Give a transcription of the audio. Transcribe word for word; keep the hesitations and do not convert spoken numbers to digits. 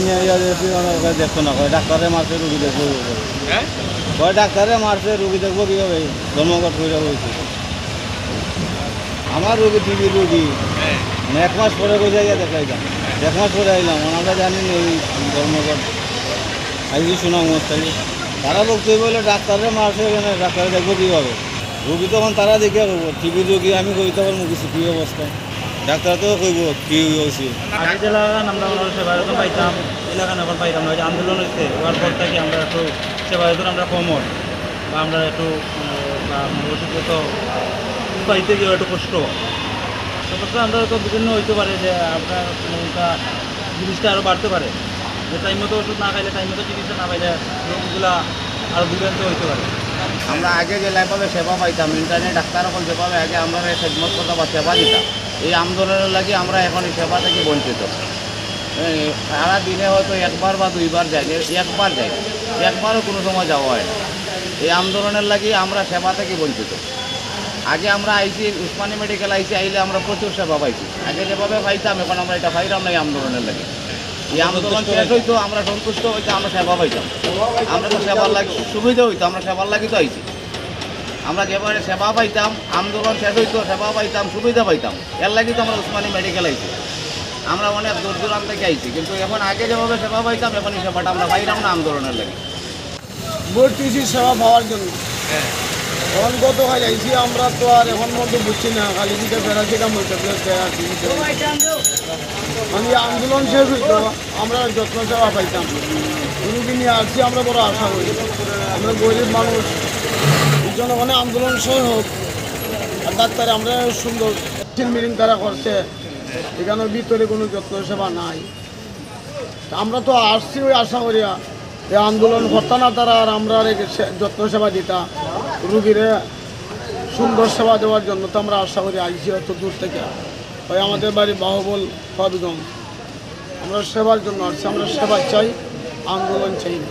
নিয়ে আইয়া দেখি, ওরা ওকে দেখতো না, কয় ডাক্তারে মারছে, রুগী দেখবো কীভাবে? হ্যাঁ কয় ডাক্তারে মারছে, রুগী দেখবো কীভাবে? ধর্মঘট করে বলছে। আমার রুগী, টিবির রুগী, হ্যাঁ মানে এক মাস পরে কই যাইয়া দেখাইলাম, এক মাস পরে আইলাম, মানে আমরা জানি না এই ধর্মঘট। আইসি সুনামগঞ্জ থাকি, তারা বক্তব্য বলে ডাক্তারে মারছে, এখানে ডাক্তারে দেখবো কীভাবে? রুগী তখন তারা দেখে কইব, টিবির রুগী আমি কইতে পারবো কিছু কী অবস্থা, ডাক্তার তো কইব কী হয়েছে। আগে যে লাগান আমরা ওনার সেবা যত্ন পাইতাম, এই লাগান এখন পাইতাম না। ওই যে আন্দোলন হয়েছে, ওর পর থেকে আমরা একটু সেবা যত্ন আমরা কম হয়, বা আমরা একটু উম, বা আমরা ওষুধপত্র পাইতে গিয়ে একটু কষ্ট হয়। সেক্ষেত্রে আমরা তো বিভিন্ন হইতে পারে যে আপনার কোনোটা জিনিসটা আরও বাড়তে পারে, যে টাইম মতো ওষুধ না খাইলে, টাইম মতো চিকিৎসা না পাইলে রোগগুলা আরও ভোগান্তি হইতে পারে। আমরা আগে যেভাবে সেবা পাইতাম, ইন্টারনেট ডাক্তার অকল যেভাবে আগে আমরা খেদমত করতাম বা সেবা দিতাম, এই আন্দোলনের লাগি আমরা এখন এই সেবা থেকে বঞ্চিত। এই সারা দিনে হয়তো একবার বা দুইবার যাই, একবার যাই, একবারও কোনো সময় যাওয়া হয় না। এই আন্দোলনের লাগি আমরা সেবা থেকে বঞ্চিত। আগে আমরা আইছি, উসমানী মেডিকেল আইছি, আইলে আমরা প্রচুর সেবা পাইছি। আগে যেভাবে পাইতাম, এখন আমরা এটা পাইলাম না এই আন্দোলনের লাগি। এই আন্দোলন শেষ হইতো, আমরা সন্তুষ্ট হইতাম, আমরা সেবা পাইতাম। আমরা তো সেবার লাগি সুবিধা হইতো, আমরা সেবার লাগি তো আইছি। আমরা যেভাবে সেবা পাইতাম, আন্দোলন শেষ হইতো, সেবা পাইতাম, সুবিধা পাইতাম, এর লাগি তো আমরা উসমানী মেডিকেল আইছি। আমরা অনেক দূর দূরান্ত থেকে আইছি, কিন্তু এখন আগে যেভাবে সেবা পাইতাম, এখন এই সেবাটা আমরা পাইলাম না আন্দোলনের লাগি। ভর্তি হয়েছি সেবা পাওয়ার জন্য। এখন গতকাল আইছি, আমরা তো আর এখন মধ্যে বুঝছি না, খালি দুইটা প্যারাসিটামল ট্যাবলেট দেয় আর কি। মানে আন্দোলন শেষ হইতো, আমরা যত্ন সেবা পাইতাম। রুগী নিয়ে আসছি, আমরা বড় আশা করি। আমরা গরিব মানুষ, এই জনগণের আন্দোলন শেষ হোক। আর ডাক্তারে আমরা সুন্দর মিটিং তারা করছে, এখানে ভিতরে কোনো যত্ন সেবা নাই। তা আমরা তো আসছি ওই আশা করিয়া, এই আন্দোলন করতা না তারা, আর আমরা আর এই সে-, যত্ন সেবা দিতা, রুগীরে সুন্দর সেবা দেওয়ার জন্য তো আমরা আশা করি আইছি অত দূর থেকে। ওই আমাদের বাড়ি বাহুবল, হবিগঞ্জ। আমরা সেবার জন্য আসছি, আমরা সেবা চাই, আন্দোলন চাই না।